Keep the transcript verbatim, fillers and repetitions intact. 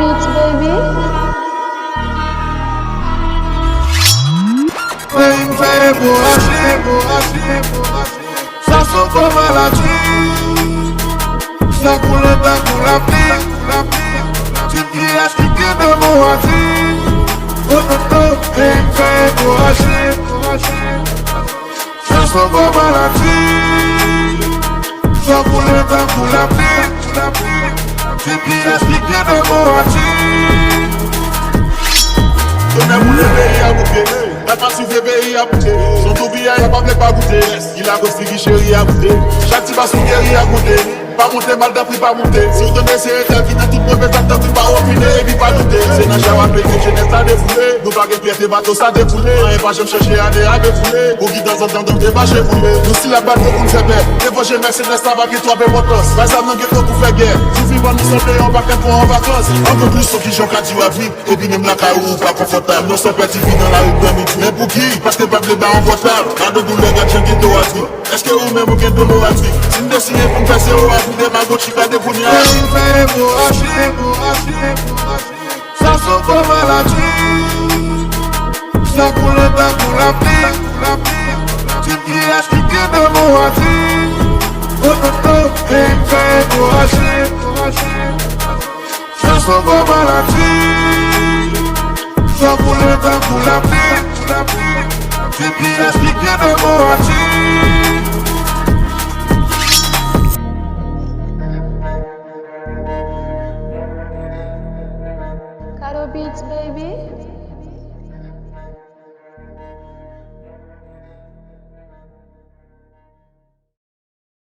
Roots, baby. Peyi m fè emoraji, emoraji, emoraji. Sa se yon gwo maladi. Sa koule tankou lapli, lapli. Ti pyès ki gen nan mowati. Oh non non, peyi m fè emoraji, emoraji. Sa se yon gwo maladi. Sa koule tankou lapli, lapli. Ti pyès ki gen nan mowati. Tonè boule peyi a bouke. Gad masiv peyi a bouke. Son tou piyay yo pa vle pa goute. Ki lakoz figi cheri a goute. Chak ti bas ou geri a goute. Pa monte mal tanpri pa monte. Si w tande se etèl ki nan tout move zak tanpri pa opine epi pa doute. Se nan chè w ap pete jenès la defoule. Nou pa gen fyète bato sa dekoule. Anyen pa janm chanje ane a defoule. Pou ki tanzantan tann te mache boule. Nou si la bato pou n fè pè. Devan je mèsenès la pa gen twòp enpòtans. Bay zam nan gen tan pou fè gè. Jou vivan nou sanble yon pakèt pon an vakans. Ankò plis son kijan w ka di w ap viv. Epi menm lakay ou ou pa konfòtab. Non san pèdi vi nan lari gran midi. Men pouki? Paske pèp le ba yon pòtab. Gade doulè gad jan geto a di. Èske ou menm ou gen do mowati? Si n deside pou n fè zewo a pou demagoji gade kounye a. Peyi fè emoraji, emoraji, emoraji. Sa se yon gwo maladi. Sa koule tankou lapli, lapli. Ti pyès ki gen nan mowati. Oh non non, peyi fè emoraji, emoraji. Sa se yon gwo maladi. Sa koule tankou lapli, lapli. Ti pyès ki gen nan mowati.